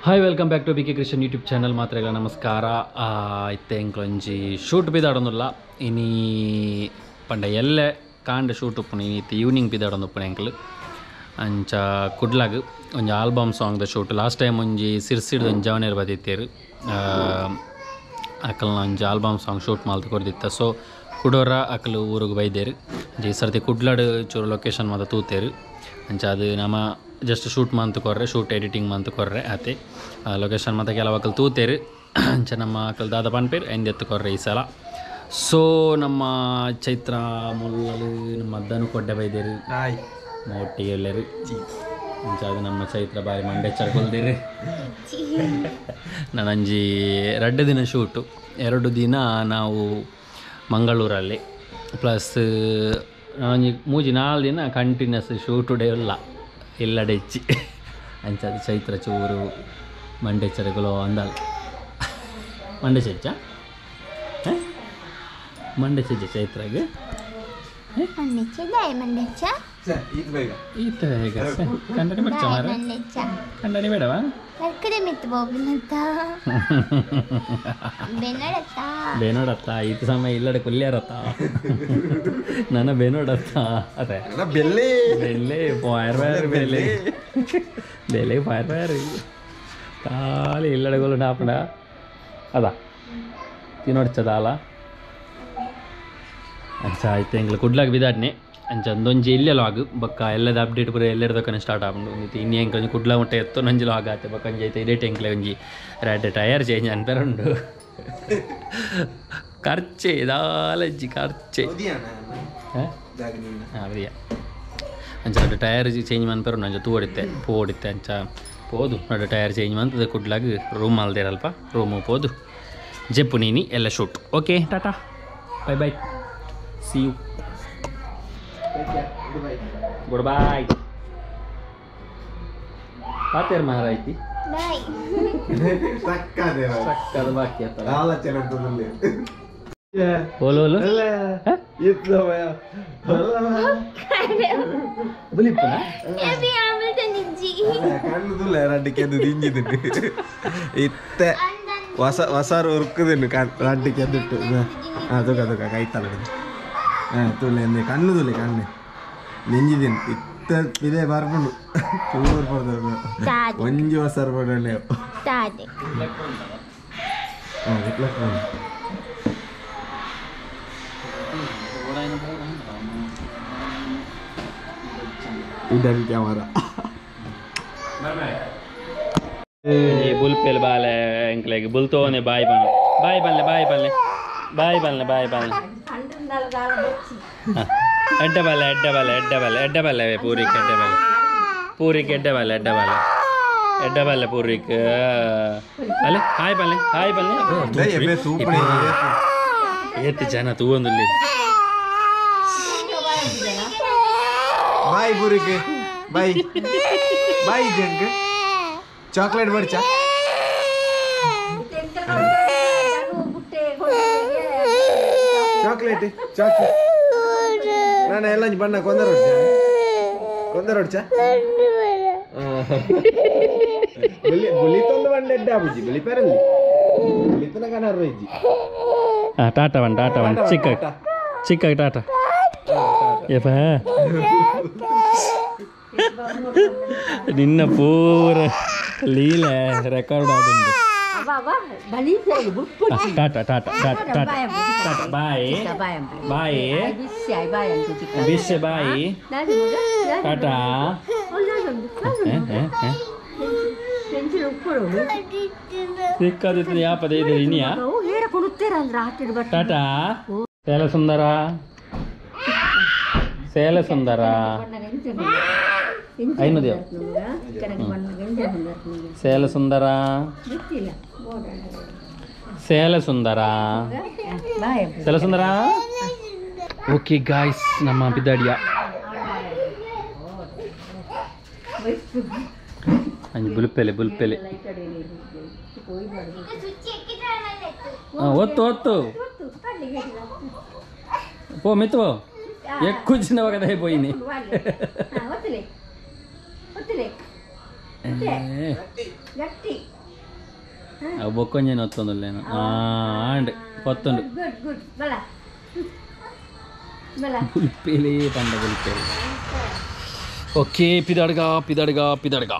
Hi welcome back to B K Krishan YouTube channel. ಮಾತ್ರೆಗಳ ನಮಸ್ಕಾರ. ಇತ್ತೆ ಎಂಕ್ಲೊಂಜಿ shoot ಬಿದಾಡೊಂದುಲ್ಲ ಇನಿ ಪಂಡ ಎಲ್ಲೆ ಕಾಂಡ ಶೂಟ್ ಉಪ್ಪುನು ಇನಿ ಇತ್ತೆ ಈವ್ನಿಂಗ್ ಬಿದಾಡೊಂದು ಉಪ್ಪುನು ಎಂಕ್ಲು ಅಂಚ ಕುಡ್ಲಾಗ್ ಒಂಜಿ ಆಲ್ಬಮ್ ಸಾಂಗ್ದ ಶೂಟ್. ಲಾಸ್ಟ್ ಟೈಮ್ ಒಂಜಿ ಸಿರ್ಸಿಡ್ದು ಒಂಜಿ ಜವನೇರ್ ಬದಿತ್ತೇರು ಅಕಲ್ನ ಒಂಜಿ ಆಲ್ಬಮ್ ಸಾಂಗ್ ಶೂಟ್ ಮಲ್ತ್ ಕೊರ್ದಿತ್ತ. ಸೊ ಕುಡೋರ ಅಕಲು ಊರುಗು ಬೈದೇರು ಅಂಚ ಈ ಸರ್ತಿ ಕುಡ್ಲಾಡ್ ಚೂರು ಲೊಕೇಶನ್ ಮಾತ ತೂತೇರು. ಅಂಚ ಅದು ನಮ ಜಸ್ಟ್ ಶೂಟ್ ಮಂತ್ ಕೊರ್ರೆ ಶೂಟ್ ಎಡಿಟಿಂಗ್ ಮಂತ್ ಕೊರ್ರೆ ಆತೆ ಲೊಕೇಶನ್ ಮತ್ತು ಕೆಲವು ಅಕಲ್ ತೂತೇರು. ಅಂಚ ನಮ್ಮ ಅಕಲ್ ದಾದ ಪನ್ಪೇರು ಎಂದೆತ್ತು ಕೊರ್ರೆ ಈ ಸಲ. ಸೊ ನಮ್ಮ ಚೈತ್ರ ಮುಲ್ಲಲು ನಮ್ಮ ದನು ಕೊಡ್ಡೆ ಬೈದೇರು ಒಟ್ಟಿಗೆ ಎಲ್ಲರು. ಅಂಚ ಅದು ನಮ್ಮ ಚೈತ್ರ ಬಾರಿ ಮಂಡೆಚ್ಚರ ಕೊಲ್ದೇರು. ನಾನಂಜಿ 2 ದಿನ ಶೂಟು, 2 ದಿನ ನಾವು ಮಂಗಳೂರಲ್ಲಿ ಪ್ಲಸ್ ನಾನೊಂಜಿ 3-4 ದಿನ ಕಂಟಿನ್ಯೂಸ್ ಶೂಟು ಡೇ ಇಲ್ಲ ಇಲ್ಲಡೆಚ್ಚಿ. ಅಂಚ ಅದು ಚೈತ್ರ ಚೂರು ಮಂಡೇಚರಗಳು ಅಂದಲ್ಲ ಮಂಡೆ ಚೆಚ್ಚ ಮಂಡೆ ಚೆಚ್ಚ ಚೈತ್ರಾಗ ಕಂಡನಿ ಬಚ್ಚ ಮಾರ ಕಂಡನಿ ಬೇಡವಾ ಬೇನೋಡತ್ತ ಈತ ಸಮಯ ಇಲ್ಲಡೆ ಕುಲ್ಯಾರತ್ತ ನನ್ನ ಬೇನೋಡತ್ತ ಅದೇ ಬೆಲ್ಲೆ ಬೆಲ್ಲೆ ಫೈರ್ ಫೈರ್ ಬೆಲೆ ಬೆಲೆ ಫೈರ್ ಫೈರ್ ಖಾಲಿ ಇಲ್ಲಡೆಗಳು ನಾಪಣ ಅದ ತಿನ್ನೋಡ್ಚದ ಅಲ್ಲ. ಅಂಚ ಆಯ್ತು ಎಂಗ್ಲ ಕುಡ್ಲಾಗ ಬಿದಾಡ್ನೆ. ಅಂಚ ಒಂದೊಂಜಿ ಇಲ್ಲೇ ಲಾಗ್ ಬಕ್ಕ ಎಲ್ಲದ ಅಪ್ಡೇಟ್ ಪೂರ ಎಲ್ಲೆಡ್ದಕ್ಕನೆ ಸ್ಟಾರ್ಟ್ ಆಪುಂಡು. ಇನ್ನಿ ಎಂಕ್ ಒಂಜಿ ಕುಡ್ಲ ಮುಟ್ಟ ಎತ್ತೊಂಜಿ ಲಾಗ್ ಆತೆ ಬೊಕ್ಕ ಒಂಜಿ ಐತೆ ಇಡೇಟ್ ಎಂಕ್ಲೆ ಒಂಜಿ ರೆಡ್ ಟೈರ್ ಚೇಂಜ್ ಅನ್ಪೆರುಂಡು. ಖರ್ಚೆ ದಾಲಜ್ಜಿ ಖರ್ಚೆ ಅವರಿಯ. ಅಂಚ ರಡ್ಡ್ ಟೈರ್ ಚೇಂಜ್ ಮನ್ಪೆರುಂಡು. ಅಂಚ ತೂ ಹೊಡಿತೆ ಪೂ ಹೊಡಿತೆ ಅಂಚ ಪೋದು ರಡ್ಡ್ ಟೈರ್ ಚೇಂಜ್ ಮಂತದ ಕುಡ್ಲಾಗ ರೂಮ್ ಅಲ್ದೇರಲ್ಪ ರೂಮು ಪೋದು ಜೆಪ್ಪು ನೀನಿ ಎಲ್ಲ shoot. Okay tata bye bye see you good bye. ಪಾತೇರ್ ಮಹಾರಾಯ್ತಿ ಬಾಯ್ ಸಕ್ಕದೆ ಸಕ್ಕದ ಬಾಕಿ ಅತ್ತ ಆಲೋಚನೆ ಅಂತದಲ್ಲಿ ಓಲೋ ಓಲೋ ಇತ್ತವಯ ಬುಲಿಪ್ಪನ ಎಬಿ ಆಮಲ್ ತಂದಿಜ್ಜಿ ಕಣ್ಣುದುಲ್ಲ ರಡ್ಡಿಕೆ ಅದು ದಿಂಜಿದಿನ್ನು ಇತ್ತೆ ವಸ ವಸಾರು ಉರ್ಕುದಿನ್ನು ರಡ್ಡಿಕೆ ಅದಿಟ್ಟು ಅದಕ್ಕೆ ಅದಕ್ಕೆ ಕೈತಲ್ಲ ಹಾಂ ತುಲೆ ಎಂದೆ ಕಣ್ಣು ತುಲೆ ಕಣ್ಣು ನೆಂಜಿದ್ದೀನಿ ಇತ್ತ ಇದೇ ಬರ್ಪುಂಡು ಚೂರು ಪಡ್ದು ಒಂಜಿ ವಸಾರು ಪಡಲೆ ಹಾಂ ಇಡನ್ ಕ್ಯಾಮರಾ ಬುಲ್ಪೆಲ್ ಬಾಲೆ ಎಂಕ್ಲೆಗ್ ಬುಲ್ತೋನೆ ಬಾಯ್ ಬನ್ಲೆ ಬಾಯ್ ಬನ್ಲೆ ಬಾಯ್ ಬನ್ಲೆ ಬಾಯ್ ಬನ್ಲೆ ಬಾಯ್ ಬನ್ಲೆ ಎಡ್ಡ ಬಲ್ಲೆ ಎಡ್ಡ ಬಲ್ಲೆ ಎಡ್ಡ ಬಲ್ಲೆ ಎಡ್ಡ ಬಲ್ಲೆ ಪೂರಿಕ್ ಎಡ್ಡ ಬಲ್ಲೆ ಪೂರಿಕ್ ಎಡ್ಡ ಬಲ್ಲೆ ಎಡ್ಡ ಬಲ್ಲೆ ಎಡ್ಡ ಬಲ್ಲೆ ಪೂರಿಕ್ ಅಲ್ಲ ಹಾಯ್ ಬಲ್ಲೆ ಹಾಯ್ ಬಲ್ಲೆ ಏತ್ ಜನ ತೂವೊಂದುಲ್ಲೆ ಬಾಯ್ ಪೂರಿಕ್ ಬಾಯ್ ಬಾಯ್ ಜಂಕ್ ಚಾಕ್ಲೇಟ್ ಬರ್ಚಾ ಚಾಕ್ಲೇಟ್ ಚಾಕ್ಲೇಟ್ ನಾನು ಎಲ್ಲ ಬಣ್ಣ ಕೊಂದರ ಹೊಡ್ಚಾ ಕೊಂದರ ಹೊಡ್ಚಾ ಬುಲಿ ಬುಲಿತೊಂದು ಬಂಡ ಎಡ್ಡೆ ಆಬುಜಿ ಬುಲಿ ಪೆರಲ್ಲಿ ಬುಲಿತನ ಕನರ್ ಇಜ್ಜಿ. ಟಾಟಾ ಬಣ್ಣ ಟಾಟಾ ಬಣ್ಣ ಚಿಕ್ಕ ಚಿಕ್ಕ ಟಾಟಾ ಯಪ್ಪ ನಿನ್ನ ಪೂರ ಲೀಲೆ ರೆಕಾರ್ಡ್ ಆದುಂಡು. Tata tata tata tata tata bye bye ಬಿಸ್ಸೆ ಬಾಯ್ ಟಾಟಾ. ಸಿಕ್ಕದಿತ್ತು ಯಾಪದ ಇದೆ ಇನಿಯಾ ಟಾಟಾ. ಸೇಲ ಸುಂದರ ಸೇಲ ಸುಂದರ ಐನು ದೇವ್ ಸೇಲ ಸುಂದರ ಸೇಲ ಸುಂದರ ಸೇಲ ಸುಂದರ. ಓಕೆ ಗಾಯ್ಸ್ ನಮ್ಮ ಬಿದ್ದಾಡಿಯ ಅಂಜಿ ಬುಲ್ಪೆಲೆ ಬುಲ್ಪೆಲೆ ಒತ್ತು ಒತ್ತು ಪೋ ಮಿತ್ತು ఎక్కువ చిన్న పోయింది. ಗಟ್ಟಿ. ಅವು ಬೊಕ್ಕೊಂಜೇನು ಒತ್ತೊಂದುಲ್ಲೇನು ಆಂಡ್ ಪತ್ತೊಂದು ಗುಡ್ ಗುಡ್ ಬಲ ಬಲ ಬುಲ್ಪೇಲಿ ಪಂಡ ಬುಲ್ಪೇಲಿ okay ಪಿದಾಡ್ಗ ಪಿದಾಡ್ಗ ಪಿದಾಡ್ಗ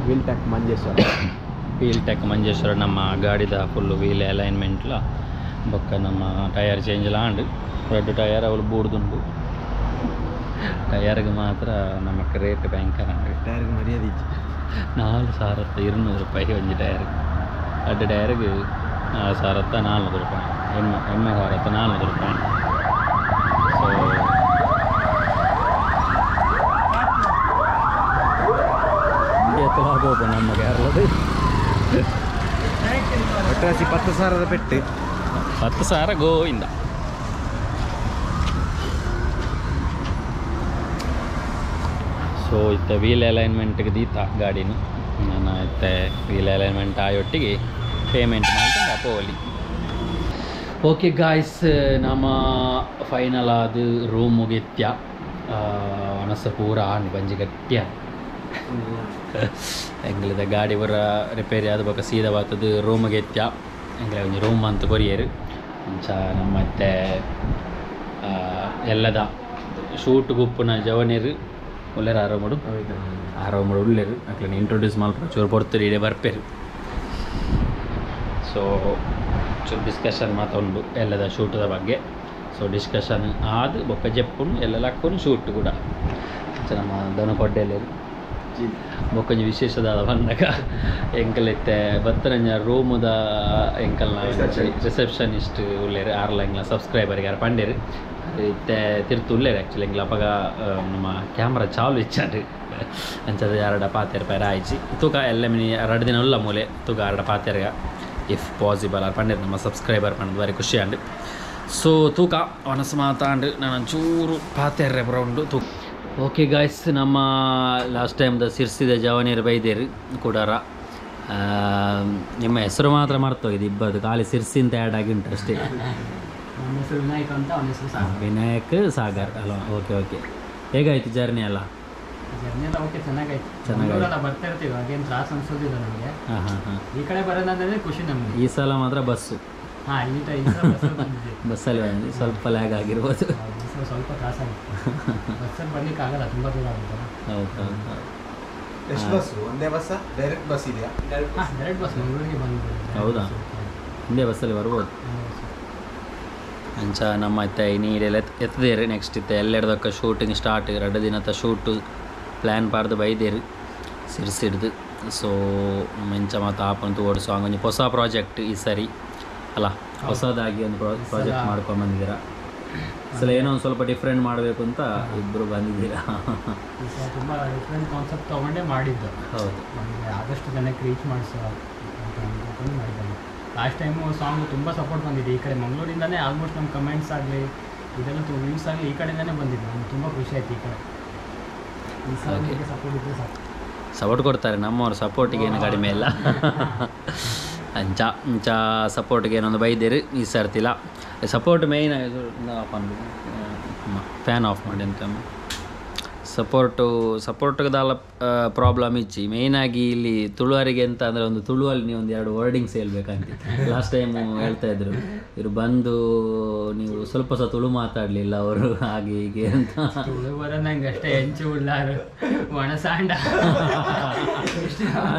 Wheel tech Manjeshwar wheel tech Manjeshwar ನಮ್ಮ ಗಾಡಿದ ಫುಲ್ಲು ವೀಲ್ ಅಲೈನ್ಮೆಂಟ್ಲ ಬೊಕ್ಕ ನಮ್ಮ ಟಯರ್ ಚೇಂಜ್ ಲಾಂಡ್ ರೆಡ್ ಟಯರ್ ಅವಳು ಬೂಡ್ದುಂಡು ಟಯರ್ಗೆ ಮಾತ್ರ ನಮಕ್ ರೇಟ್ ಭಯಂಕರ ಟೈರ್ಗೆ ಮರ್ಯಾದೆ 4200 ರೂಪಾಯಿ ಒಂಜಿ ಟಯರ್ ರಡ್ಡ್ ಟಯರ್ಗೆ 4400 ರೂಪಾಯಿ 8400 ರೂಪಾಯಿ ಸೊ ಎತ್ತಲಾಗೋದು ನಮ್ಮ ಕೇರಳದ ಒಟ್ಟಾಸಿ 10,000 ಪೆಟ್ಟು 10,000 ಗೋವಿಂದ ಸೊ ಇತ್ತ ವೀಲ್ ಅಲೈನ್ಮೆಂಟ್ಗೆ ದೀತ ಗಾಡಿನ ನಾನು ಇತ್ತೆ ವೀಲ್ ಅಲೈನ್ಮೆಂಟ್ ಆಯೊಟ್ಟಿಗೆ ಪೇಮೆಂಟ್ ಮಾಡ್ಕೊಂಡು ಪೋಲಿ ಓಕೆ ಗಾಯ್ಸ್ ನಮ್ಮ ಫೈನಲ್ ಆದ ರೂಮ್ ಮುಗಿತ್ಯ ಮನಸ್ಸು ಪೂರ ಆಂಡ್ ಬಂಜಿ ಗಟ್ಟಿಯ ಎಂಗ್ಲದ ಗಾಡಿ ಪೂರ ರಿಪೇರಿ ಆದ ಬೊಕ್ಕ ಸೀದಾ ಬರ್ತದೆ ರೂಮ್ಗೆ ಎತ್ಯ ಎಂಗ್ಲೆ ಒಂಜಿ ರೂಮ್ ಅಂತ ಕೊರಿಯರು ಅಂಚ ನಮ್ಮ ಎಲ್ಲದ ಶೂಟ್ ಗುಪ್ಪುನ ಜವನಿರು ಉಲ್ಲೇರು ಆರೋಮಡು ಆರೋಮಡು ಉಲ್ಲೇರು ಅಕ್ಲೆನ್ ಇಂಟ್ರೊಡ್ಯೂಸ್ ಮಲ್ಪುನ ಚೂರು ಪೊರ್ತುಡು ಇಡೆ ಬರ್ಪೇರು ಸೊ ಚೂರು ಡಿಸ್ಕಷನ್ ಮಾತ ಉಂಡು ಎಲ್ಲದ ಶೂಟದ ಬಗ್ಗೆ ಸೊ ಡಿಸ್ಕಷನ್ ಆದ್ ಬೊಕ್ಕ ಜೆಪ್ಪುನು ಎಲ್ಲ ಲಕ್ಕುನು ಶೂಟ್ ಕೂಡ ಅಂಚ ನಮ್ಮ ದನ ಕೊಡ್ಡೆಲ್ಲೇರು ಬೊಕ್ಕೊಂಜಿ ವಿಶೇಷದಾದ ಬಂದಾಗ ಎಂಕಲ್ ಇತ್ತೆ ಬತ್ತನಂಜ ರೂಮುದ ಎಂಕಲ್ನ ರಿಸೆಪ್ಷನಿಸ್ಟ್ ಉಲ್ಲೇರು ಆರ್ಲ ಎಂಕ್ಲ ಸಬ್ಸ್ಕ್ರೈಬರ್ಗೆ ಯಾರು ಪಂಡೇರು ಇತ್ತೆ ತಿರ್ತು ಉಲ್ಲೇರು ಆ್ಯಕ್ಚುಲಿ ಎಂಕ್ಲ ಅಪಗ ನಮ್ಮ ಕ್ಯಾಮ್ರಾ ಚಾಲು ಇಚ್ಚಾಂಡ್ ಅಂಚದ ಯಾರಡ ಪಾತೆರ್ ಪೈರ ಆಯ್ಚಿ ತೂಕ ಎಲ್ಲ ಮಿನಿ 2 ದಿನ ಉಲ್ಲ ಮೂಲೆ ತೂಕ ಆರಡ ಪಾತೆರ್ಗ if possible ಆರ್ ಪಂಡೇರು ನಮ್ಮ ಸಬ್ಸ್ಕ್ರೈಬರ್ ಪಂಡದು ಬಾರಿ ಖುಷಿ ಆಂಡ್ ಸೊ ತೂಕ ಒನಸು ಮಾತಾಂಡ್ ನಾನು ಒಂಚೂರು ಪಾತೆರ್ರೆ ಪುರ ಉಂಡು ತೂಕ ಓಕೆ ಗಾಯ್ಸ್ ನಮ್ಮ ಲಾಸ್ಟ್ ಟೈಮ್ದ ಸಿರ್ಸಿದ ಜವನೀರು ಬೈದೇರು ಕೂಡಾರ ನಿಮ್ಮ ಹೆಸರು ಮಾತ್ರ ಮರ್ತೋಗಿದೆ ಇಬ್ಬರದು ಖಾಲಿ ಸಿರ್ಸಿ ಅಂತ ಆ್ಯಡ್ ಆಗಿ ಉಂಟು ಅಷ್ಟೇ ನಮ್ಮ ಹೆಸರು ವಿನಾಯಕ್ ಅಂತ ಅವನ ಹೆಸರು ಸಾಗರ್ ವಿನಾಯಕ್ ಸಾಗರ್ ಅಲ್ವಾ ಓಕೆ ಓಕೆ ಹೇಗಾಯಿತು ಜರ್ನಿ ಎಲ್ಲ ಜರ್ನಿ ಎಲ್ಲ ಓಕೆ ಚೆನ್ನಾಗಾಯ್ತು ಚೆನ್ನಾಗಾಯ್ತು. ಬರ್ತಾ ಇರ್ತೀವಿ ಹಾಗೇನು ತ್ರಾಸ ಅನ್ಸೋದಿಲ್ಲ ನಮಗೆ ಹಾಂ ಹಾಂ ಹಾಂ ಈ ಕಡೆ ಬರೋದಂದ್ರೆ ಖುಷಿ ನಮಗೆ ಈ ಸಲ ಮಾತ್ರ ಬಸ್ಸು ಹಾಂ ಈ ಸಲ ಬಸ್ಸಲ್ಲಿ ಬಂದಿದ್ದೆ ಬಸ್ಸಲ್ಲಿ ಬಂದ್ವಿ ಸ್ವಲ್ಪ ಲ್ಯಾಗ್ ಆಗಿರ್ಬೋದು ಈ ಸಲ ಸ್ವಲ್ಪ ತ್ರಾಸ ಆಗಿತ್ತು ಬಸ್ಸಲ್ಲಿ ಬರ್ಲಿಕ್ಕೆ ಆಗಲ್ಲ ತುಂಬ ದೂರ ಆಗುತ್ತಲ್ಲ ಹೌದು ಹೌದು ಹೌದು ಎಷ್ಟು ಬಸ್ಸು ಒಂದೇ ಬಸ್ಸಾ ಡೈರೆಕ್ಟ್ ಬಸ್ ಇದೆಯಾ ಹಾಂ ಡೈರೆಕ್ಟ್ ಬಸ್ ಮಂಗಳೂರಿಗೆ ಬಂದ್ಬಿಡಿ ಹೌದಾ? ಒಂದೇ ಬಸ್ಸಲ್ಲಿ ಬರ್ಬೋದು ಅಂಚ ನಮ್ಮ ಇತ್ತೆ ನೀರೆಲ್ಲ ಎತ್ತದೇರು ನೆಕ್ಸ್ಟ್ ಇತ್ತೆ ಎಲ್ಲೆಡ್ದಕ್ಕ ಶೂಟಿಂಗ್ ಸ್ಟಾರ್ಟ್ 2 ದಿನದ ಶೂಟು ಪ್ಲ್ಯಾನ್ ಪಾರ್ದು ಬೈದೇರು ಸಿರ್ಸಿಡ್ದು ಸೊ ಮೆಂಚ ಮತ್ತು ಆಪಂತು ಓಡ್ ಸಾಂಗ್ ಒಂಜಿ ಹೊಸ ಪ್ರಾಜೆಕ್ಟ್ ಈ ಸರಿ ಅಲ್ಲ ಹೊಸದಾಗಿ ಒಂದು ಪ್ರಾಜೆಕ್ಟ್ ಮಾಡ್ಕೊಂಡು ಬಂದಿದ್ದೀರಾ ಸಲ ಏನೋ ಒಂದು ಸ್ವಲ್ಪ ಡಿಫ್ರೆಂಟ್ ಮಾಡಬೇಕು ಅಂತ ಇಬ್ಬರು ಬಂದಿದ್ದೀರಾ ಈ ಸಲ ತುಂಬ ಡಿಫ್ರೆಂಟ್ ಕಾನ್ಸೆಪ್ಟ್ ತೊಗೊಂಡೇ ಮಾಡಿದ್ದು ಹೌದು ನಮಗೆ ಆದಷ್ಟು ಜನಕ್ಕೆ ರೀಚ್ ಮಾಡಿಸೋ ಅಂತ ಅಂದ್ಕೊಂಡು ಮಾಡಿದ್ದಾನೆ ಲಾಸ್ಟ್ ಟೈಮು ಸಾಂಗ್ ತುಂಬ ಸಪೋರ್ಟ್ ಬಂದಿದೆ ಈ ಕಡೆ ಮಂಗಳೂರಿಂದನೇ ಆಲ್ಮೋಸ್ಟ್ ನಮ್ಮ ಕಮೆಂಟ್ಸ್ ಆಗಲಿ ಇದೆಲ್ಲ ವ್ಯೂಸ್ ಆಗಲಿ ಈ ಕಡೆಯಿಂದನೇ ಬಂದಿದೆ ನಮ್ಗೆ ತುಂಬ ಖುಷಿ ಆಯ್ತು ಈ ಕಡೆ ಈ ಸಲ ಸಪೋರ್ಟ್ ಇದ್ದರೆ ಸಾಕು ಸಪೋರ್ಟ್ ಕೊಡ್ತಾರೆ ನಮ್ಮವರು ಸಪೋರ್ಟಿಗೆ ಏನು ಕಡಿಮೆ ಇಲ್ಲ ಅಂಚ ಅಂಚ ಸಪೋರ್ಟ್ಗೆ ಏನೊಂದು ಬೈದೇರು ಈ ಸರ್ತಿಲ್ಲ support main off fan off ಮಾಡಿ ಅಂತ ಸಪೋರ್ಟ್ಗದಲ್ಲ ಪ್ರಾಬ್ಲಮ್ ಇಚ್ಚಿ ಮೇಯ್ನಾಗಿ ಇಲ್ಲಿ ತುಳುವರಿಗೆ ಅಂತ ಅಂದರೆ ಒಂದು ತುಳುವಲ್ಲಿ ನೀವು ಒಂದು 2 ವರ್ಡಿಂಗ್ಸ್ ಹೇಳ್ಬೇಕಂತ ಲಾಸ್ಟ್ ಟೈಮು ಹೇಳ್ತಾ ಇದ್ರು ಇವರು ಬಂದು ನೀವು ಸ್ವಲ್ಪ ಸಹ ತುಳು ಮಾತಾಡಲಿಲ್ಲ ಅವರು ಹಾಗೆ ಹೀಗೆ ಅಂತ ತುಳು ಬರೋ ನಂಗೆ ಅಷ್ಟೇ ಹೆಂಚು ಉಳ್ಳಾರು ಒಣಸಾಂಡ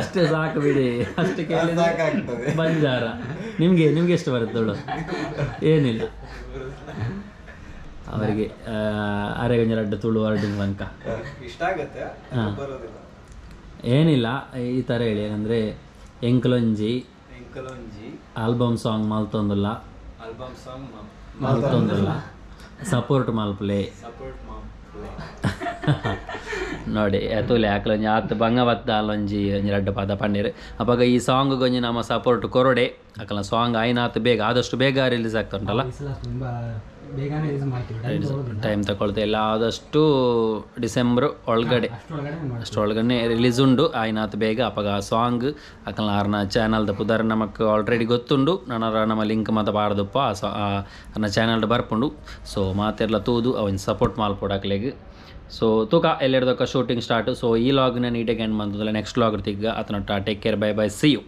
ಅಷ್ಟೇ ಸಾಕು ಬಿಡಿ ಅಷ್ಟೇ ಕೇಳಿದ್ರೆ ಬಂಜಾರ ನಿಮಗೆ ನಿಮಗೆ ಎಷ್ಟು ಬರುತ್ತೆ ತುಳು ಏನಿಲ್ಲ ಅವರಿಗೆ ಅರೆಗಂಜ ರಡ್ಡು ತುಳು ವರ್ಡಿಂಗ್ ಬಂಕ ಇಷ್ಟ ಆಗತ್ತೆ ಬರೋದಿಲ್ಲ ಏನಿಲ್ಲ ಈ ಥರ ಹೇಳಿ ಏನಂದರೆ ಎಂಕಲೊಂಜಿ ಎಂಕಲೊಂಜಿ ಆಲ್ಬಮ್ ಸಾಂಗ್ ಮಲ್ತೊಂದುಲ್ಲ ಆಲ್ಬಮ್ ಸಾಂಗ್ ಮಲ್ತೊಂದುಲ್ಲ ಸಪೋರ್ಟ್ ಮಲ್ಪಲೆ ಸಪೋರ್ಟ್ ಮಾಲ್ಪಲೆ ನೋಡಿ ತೂಲೆ ಆಕಲೊಂಜಿ ಆತ್ ಬಂಗ ಬತ್ತ ಅಲ್ಲೊಂಜಿ ಒಂಜಿ ರಡ್ಡು ಪದ ಪಂಡೀರು ಅಪಗ ಈ ಸಾಂಗ್ ಒಂಜಿ ನಮ್ಮ ಸಪೋರ್ಟ್ ಕೊರಡೆ ಅಕಲ ಸಾಂಗ್ ಆಯ್ನಾತ್ ಬೇಗ ಆದಷ್ಟು ಬೇಗ ರಿಲೀಸ್ ಆಗ್ತಾ ಉಂಟಲ್ಲ ಈ ಸಲ ತುಂಬ ಬೇಗನೆ ರಿಲೀಸ್ ಮಾಡ್ತೀವಿ. ಟೈಮ್ ತಗೊಳ್ಳೋದಿಲ್ಲ. ಟೈಮ್ ತಗೊಳ್ತೆ ಎಲ್ಲ ಆದಷ್ಟು ಡಿಸೆಂಬರ್ ಒಳಗಡೆ, ಅಷ್ಟರೊಳಗಡೆ ಮಾಡ್ತೀವಿ. ಅಷ್ಟರೊಳಗಡೆ ರಿಲೀಸ್ ಉಂಡು. ಆಯ್ನಾತ್ ಬೇಗ ಅಪಗ ಆ ಸಾಂಗ್ ಅಕಲ್ನ ಆರ್ನ ಚಾನಲ್ದ ಪುದರ್ ನಮಕ್ ಆಲ್ರೆಡಿ ಗೊತ್ತುಂಡು. ನನರ ನಮ್ಮ ಲಿಂಕ್ ಮಾತ ಬಾರದಪ್ಪ ಆ ಅರ್ನ ಚಾನಲ್ಡ್ ಬರ್ಪುಂಡು. ಸೊ ಮಾತೆರ್ಲ ತೂದು ಅವನ್ ಸಪೋರ್ಟ್ ಮಾಲ್ಪೊಡು ಅಕ್ಲೆಗ್. ಸೊ ತೂಕ ಎಲ್ಲೆಡ್ದೊಕ್ಕ ಶೂಟಿಂಗ್ ಸ್ಟಾರ್ಟ್. ಸೊ ಈ ಲಾಗ್ನ ನೀಟಾಗಿ ಎಂಡ್ ಮಂತುಂದಲ್ಲ. ನೆಕ್ಸ್ಟ್ ಲಾಗ್ ತಿಗ್ಗ ಅತನೊಟ್ಟ take care, bye bye, see you.